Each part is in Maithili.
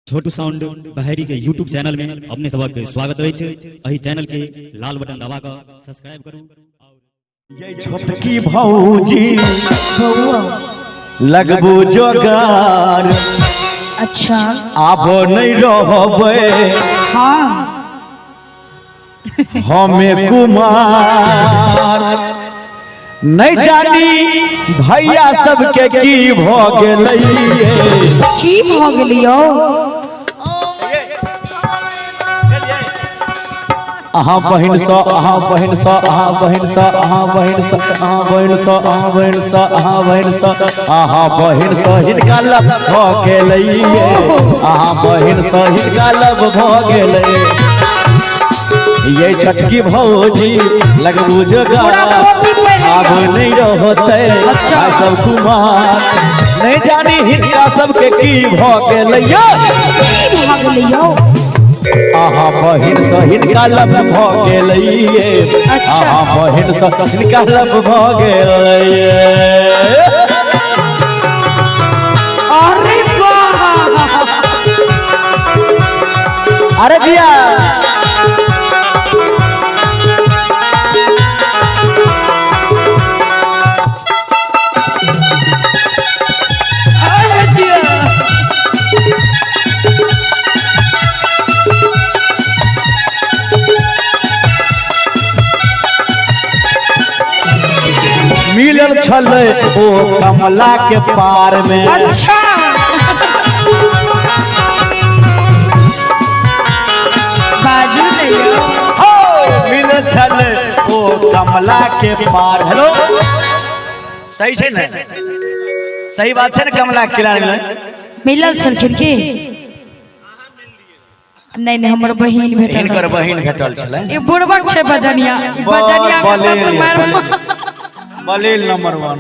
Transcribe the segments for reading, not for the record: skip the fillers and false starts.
छोटू साउंड बहेरी के यूट्यूब चैनल में अपने सबक स्वागत अछि। एहि चैनल के लाल बटन दबा कऽ सब्सक्राइब करू। ये छोटकी भौजी लगबू जोगार। अच्छा। आब नहीं रहबै। हाँ। हमे कुमार नहीं जानी भैया सबके की भ गेलै। की भ गेलै यौ? अहाँ बहिन सँ, अहाँ बहिन सँ, अहाँ बहिन सँ, अहाँ बहिन सँ, अहाँ बहिन सँ, अहाँ बहिन सँ, अहाँ बहिन सँ, अहाँ बहिन सँ हिनका लव भ गेलै। अहाँ बहिन सँ हिनका लव भ गेलै। ये छोटकी भौजी लगबू जोगार। पूरा धोती पहिर आब नहीं रहतै। अच्छा। आ सब कुमार नहीं जानी हिनका सबके की भ गेलै। की भ गेलै यौ? अहाँ बहिन सँ हिनका लव भ गेलै। अच्छा। अहाँ बहिन सँ हिनका लव भ गेलै। अरे वाह! अरे जिया। अरे जिया। मिलल छलै ओ कमला के पार में। अच्छा, बाजू नहीं यौ। हो, मिलल छलै ओ कमला के पार। हेलो, सही छै ने? सही बात छै ने? कमला के किनारे में मिलल छलखिन की नहीं? नहीं, हमर बहिन भेटल। हिनकर बहिन भेटल छलै। ई बुड़बक छै बजनिया, ई बजनिया के बलेल। तत मार। बलेल नंबर 1।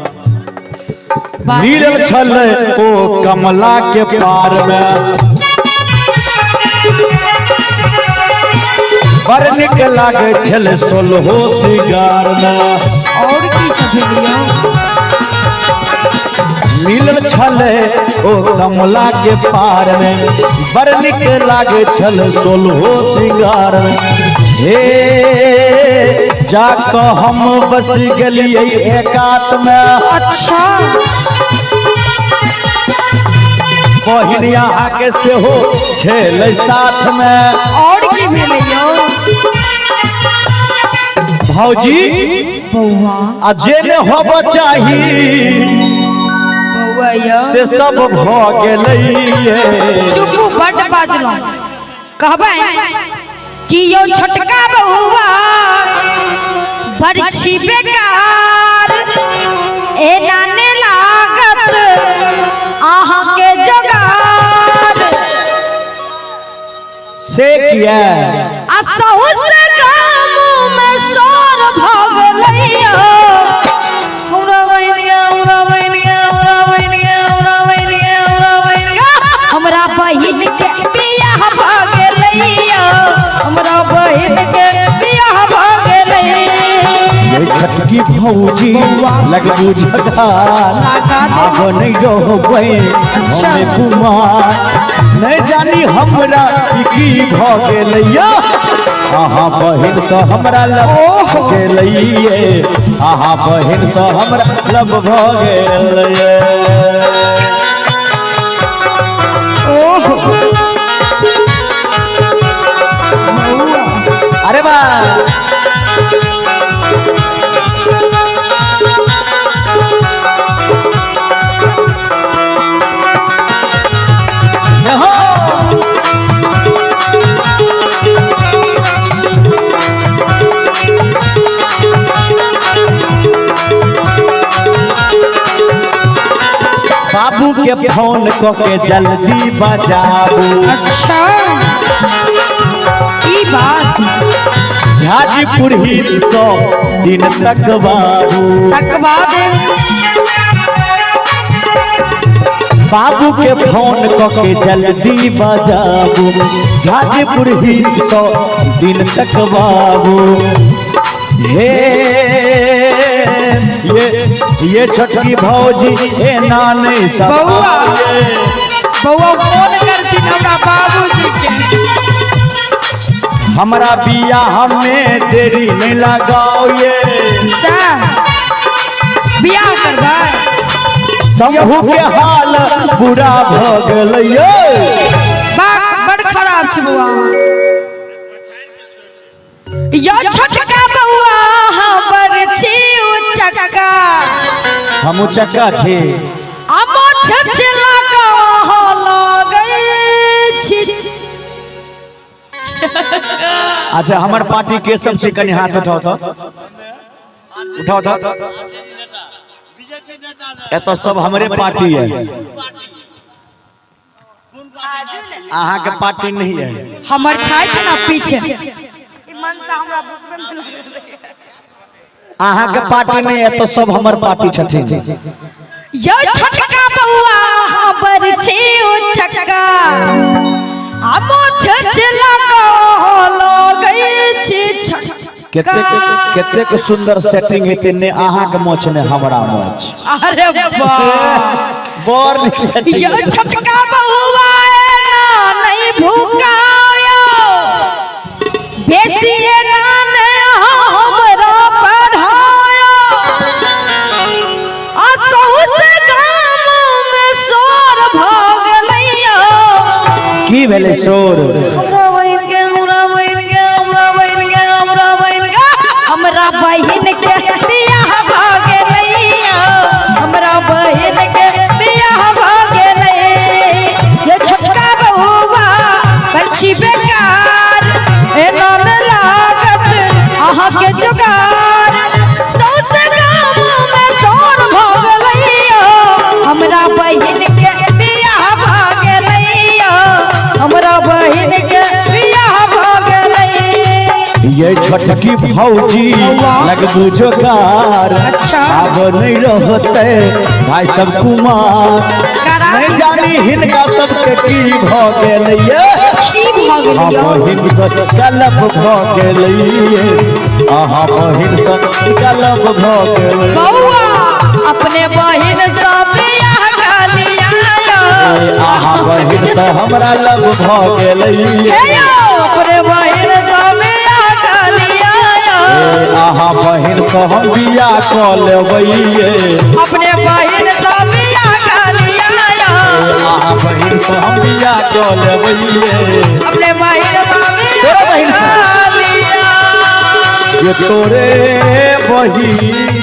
मिलल छलै ओ कमला के पार में, बड़ निक लागै छलै सोलहो सिगार में। और की सब भेल यौ? मिलल छलै ओ कमला के पार में, बड़ निक लागै छल सोलहो सिंगार में। हे, जा कऽ हम बस गेलियै एकात में। अच्छा। बहिन अहाँके सेहो छलै साथ में। और की भेलै यौ? भौजी। बौआ। आ जे ने होब चाही बौआ यौ। से सब भ गेलै। चुपू, बड्ड बाजलहुँ। कहबै कि यौ छोटका बौआ बड़ छी बेकार, एना ने लागत अहाँके जोगार। से किया? आ सौंसे गाम में शोर भ गेलैया, हमरा बहिन के, हमरा बहिन के, हमरा बहिन के, हमरा बहिन के, हमरा बहिन के, हमरा बहिन के बियाह भ गेलैया, हमरा बहिन के बियाह भ गेलै। ये छोटकी भौजी लगबू झगार, आब नहीं रहबै हमे कुमार, नहीं जानी हमरा ई की भ गेलैया। अहाँ बहिन सँ हमरा लव भ गेलैये। अहाँ बहिन सँ हमरा लव भ गेलैये। ओहो। अरे वाह! यहो! बाबू के फोन क के जल्दी बजाबू। अच्छा, ई बात। झाजीपुर ही 100 दिन तक बाबू। तकवा दे। बाबू के फोन क के जल्दी बजाबू, झाजीपुर ही 100 दिन तक बाबू। हे, ये छोटकी भौजी, हे नानी सब। बौआ, बौआ, फोन करथिन हमरा बाबू। हमरा बियाह में देरी नहीं लगाओ ये बियाह करबै। शंभू के हाल बुरा भ गेलै ये। बड़ खराब छै बौआ। यो छोटका बौआ हमर छी उचक्का। हम उचक्का छी। आ मोछ छिला कऽ लगै छी। अच्छा हमर पार्टी के सब छै कनि हाथ उठाओ तो, उठाओ तो। एतऽ सब हमरे पार्टी है, अहाँ के पार्टी नहीं है। हमर छथि ना पीछे। अहाँ के पार्टी नहीं है तो सब हमर पार्टी छथिन। यो छोटका बौआ हमर छी उचक्का। आ मोछ छिला कऽ लगै छी। कतेक कतेक सुंदर सेटिंग हेतै, ने अहाँ के मोछ ने हमरा मोछ। अरे वाह बड़ नीक सेटिंग। यो छोटका बौआ एना नहीं भूकायो, बेसी एना ने हमरा पढ़ायो। आ सौंसे गाम में शोर भ गेलैयो। की भेलै शोर? हमरा बहिन के, हमरा बहिन के, हमरा बहिन के, हमरा बहिन के, हमरा बहिन के बियाह भ गेलैयो। हमरा बहिन के बियाह भ गेलै। ये छोटका बौआ बरछी बेकार, एना ने लागत अहाँ के जोगार। सौंसे गाम में शोर भ गेलैयो। हमरा बहिन के बियाह भ गेलैयो। हमरा बहिन के बियाह भ गेलै। ये छोटकी भौजी लगबू जोगार। अच्छा। आब नहीं रहते भाई सब कुमार। करा नहीं जानी हिनका सबके की भ गेलै ये। की भ गेलैयो? बहिन से गलब भ गेलै ये। अहाँ बहिन से गलब भ गेलै। बौआ अपने बहिन से बियाह कऽ लिया। अहाँ बहिन से हमरा लब भ गेलै ये। हे यौ अपने बहिन से बियाह कऽ लिया। अहाँ बहिन से हम बियाह कऽ लेबै ये। अपने बहिन से बियाह कऽ लिया। अहाँ बहिन से हम बियाह कऽ लेबै ये। अपने बहिन से तोरा बियाह बहिन से। कऽ लिया। ये तोरे बहिन।